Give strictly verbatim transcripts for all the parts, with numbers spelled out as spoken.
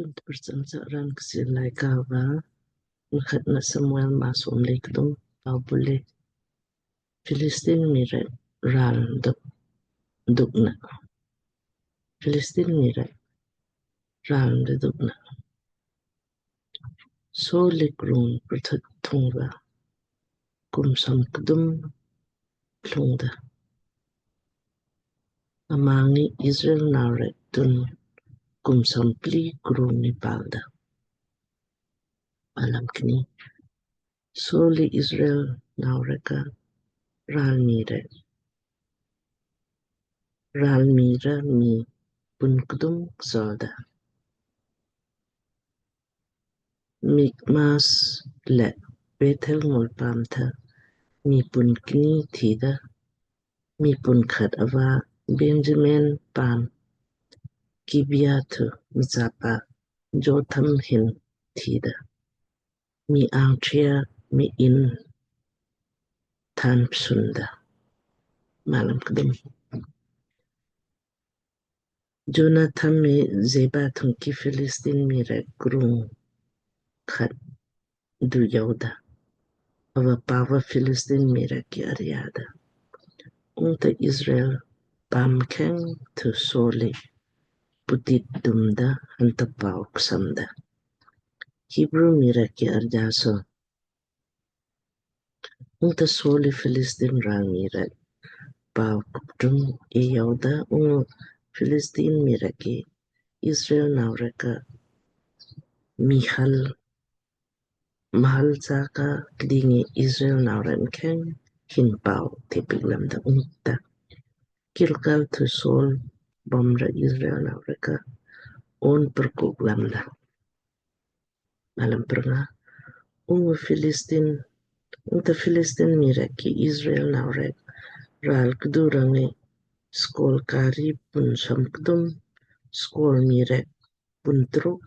Tun tprcham sa raan Kchiir Laaika va Mkhatna Samuel maa som le kdum. Pau bule Philistine mii rek ral duk dukna. Philistine mii rek ral dukna. Saul le krung prthut thung va kum som kdum lungda. Mma ngi Israel nau rek tun kum som pli krung ni palda. Alam kni. Saul le Israel nau rek ka ral mii rek, ral mii ra mii pun kdum ksolda. Mikmas le Bethel ngol paam tha mii pun kni thida, mii pun khat ava Benjamin paam Gibia thu mchapa Jonathan hin thida. Mii angthia mii in than psunda. Malam kdum. Jonathan mi Geba thungki Philistine mii rek krung khat du yauda. Ava pau va Philistine mii rek ki arjada. Ungta Israel paam kheng thu Saul le putit dumda hanta pau ksamda. Hebrew mii rek ki arja so. Ungta Saul le Philistine ral mii rek pau kuptum e yauda, ungu Philistine mii rek ki Israel nau rek ka mii hal mahal saka kdingi Israel nau rek mkheng hin pau tepik lamda. Ungta Gilgal thu Saul bom ra Israel nau rek ka on perkuk lamda. Malam prnga. Ungu Philistine, ungta Philistine mii rek ki Israel nau rek ral kdu rangi skol kari pun som kdum, skol mii rek pun truk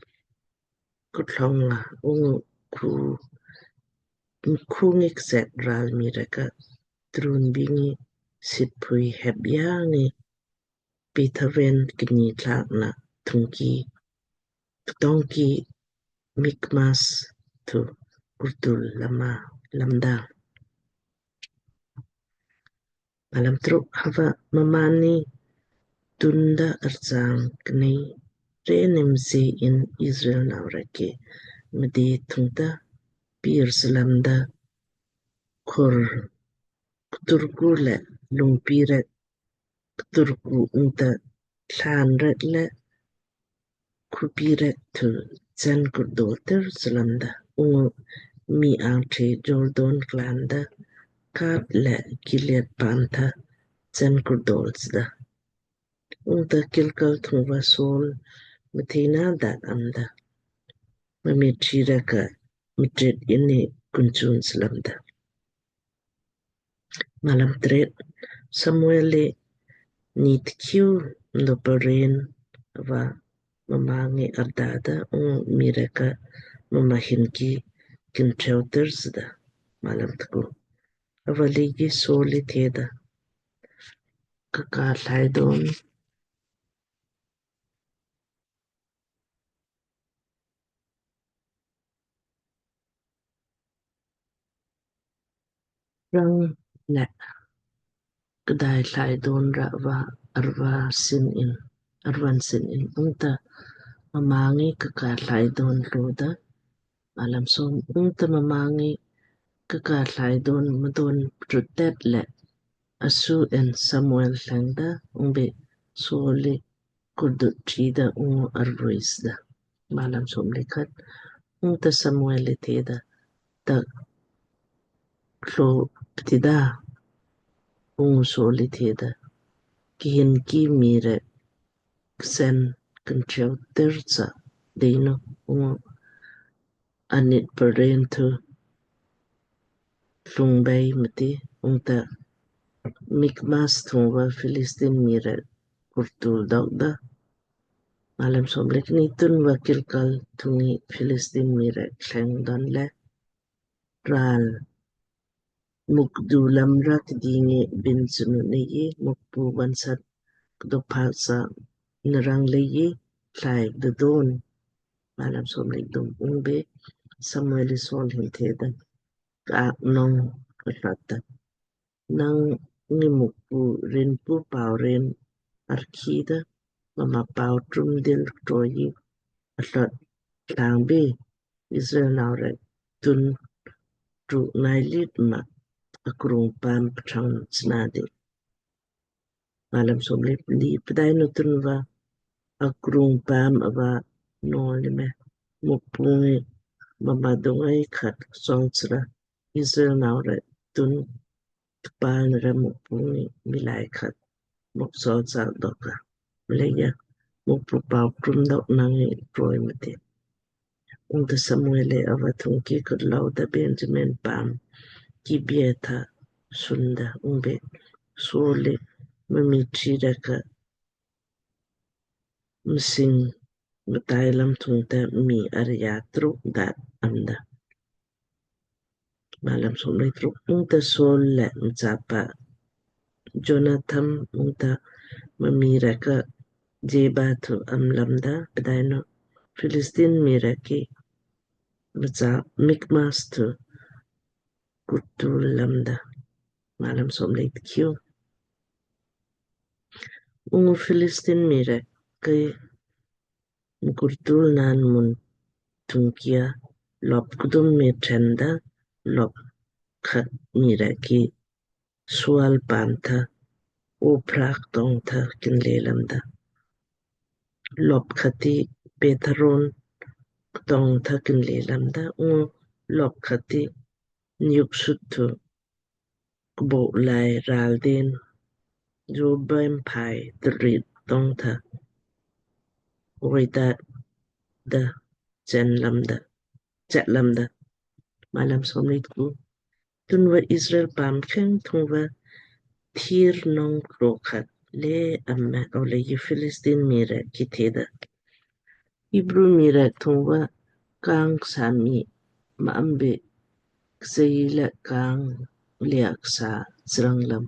kuthlong la, ungu khu, khu ngi kset ral mii rek ka trun bingi sitpui hep ya ngi Bethaven kni tlak na thungki ktong ki Mikmas thu kurtul lama lamda. Malam truk. Hava mmaanni tunda archang knei re nemsi in Israel nau rek ki mdi thungta pir slamda khur kturku le lungpi rek kturku ungta thlan rek le khupi rek thu chen kurdol ter slamda. Ungu mii angthe Jordan klanda Gad le Gilead paam tha chen kurdol sda. Ungta Gilgal thung va Saul mthina dat amda. Mami thi rek ka mtrit inni kunchun slamda. Malam tret. Samuel le nit kiu ndo paren va mma ngi ardada ungu mii rek ka mma hin ki kintreu ter sda. Malam tku. Ava leiji Saul le theda, kaka thlaidon rang le kdai thlaidon ra va arva sin in, arvan sin in. Ungta mma ngi kaka thlaidon loda. Malam som. Ungta mma ngi kaka thlaidon mdon prutet le asu in Samuel thlengda ungbe Saul le kurdut trida ungu arvoisda. Malam som le khat. Ungta Samuel le theda, tak klo ptida? Ungu Saul le theda, kihin ki mii rek ksen kintreu ter sa deino ungu anit paren thu lung bei mti. Ungta Mikmas thung va Philistine mii rek kurtul dokda. Malam som le kni. Tun va Gilgal thung ngi Philistine mii rek thleng don le ral mukdu lam ra kdingi bin sunu nei Mukpu vonsat kdo pha sa narang leiji thlai dodon Malam som le kthum. Ungbe Samuel li Saul hin theda, Ka nong ka tlot ta, nang ngi Mukpu rinpu pau rin arkhii da, mma pau trum dil troi atlot tlang be, Israel nau rek tun truk nai lit ma akrung paam pthang chna de. Malam som le pli. Pdainu tunva akrung paam ava nol le me, Mukpu ngi mma dungai khat song chra, Israel nau rek tun tpal nra Mukpu ngi miilai khat mok sol sak doka. Mleija Mukpu pau trum dok nang ngi troi mati. Ungta Samuel le ava thungki kut lou da Benjamin paam Gibea tha sunda. Ungbe Saul le mma mii tri rek ka msing mtai lam thungta mii arya truk daat amda. Malam som le truk. Ungta Saul le mchapa Jonathan ungta mma mii rek ka Geba thu am lamda, pdainu Philistine mii rek ki mchap Mikmas thu kurtul lamda. Malam som le tkiu. Ungu Philistine mii rek ki mkurtul naan mun thungkia lop kdum me trenda, lop khat mii rek ki Soal paam tha Ophra ktong tha kinle lamda. Lop khat ti Beth-horon ktong tha kinle lamda. Ungu lop khat ti nyuk sut thu kbok lai ral din Jobaim phai trit tong tha oida da chen lamda, chet lamda. Malam som le tku. Tunva Israel paam kheng thungva thir nong kro khat le am me. Ava leiji Philistine mii rek ki theda, Hebrew mii rek thungva kaang ksa mii ma am be, ksei le kaang le ksa chrang lam.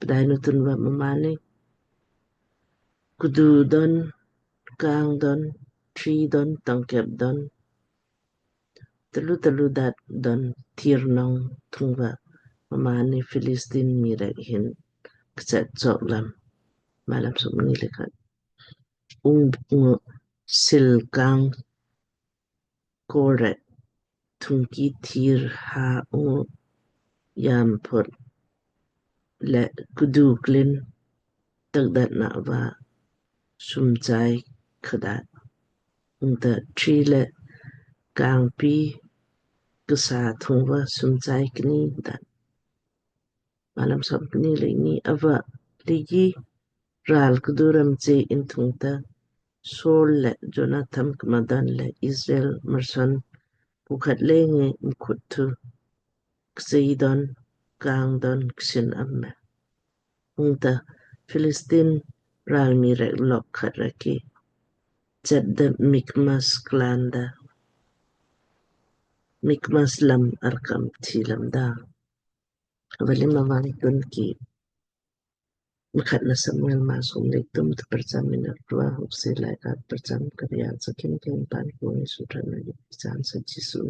Pdainu tunva mmaanni kdu don, kaang don, tri don, tangkep don, talu talu daat don thir nong thungva mmaanni Philistine mii rek hin kchet chok lam. Malam som knii le khat. Ungu sil kaang kor rek thungki thir ha ungu yam phot le kdu klin tak daat na va sumchai khat daat. Ungta tri le kaang pi ksa thungva sumchai knii daat. Malam som knii le knii. Ava leiji ral kdu ram che in thungta Saul le Jonathan kma don le Israel marson pukhat le ngi mkhut thu ksei don, kaang don ksin am me. Ungta Philistine ral mii rek lop khat rek ki chet da Mikmas klan da Mikmas lam arkam thi lamda. Ava le mmaan tun ki Mkhatna Samuel maa som le kthum tu prcham mina rua huk se lai kat prcham karya sakin ken pan kuni sutran na yuk chan sa Jisu.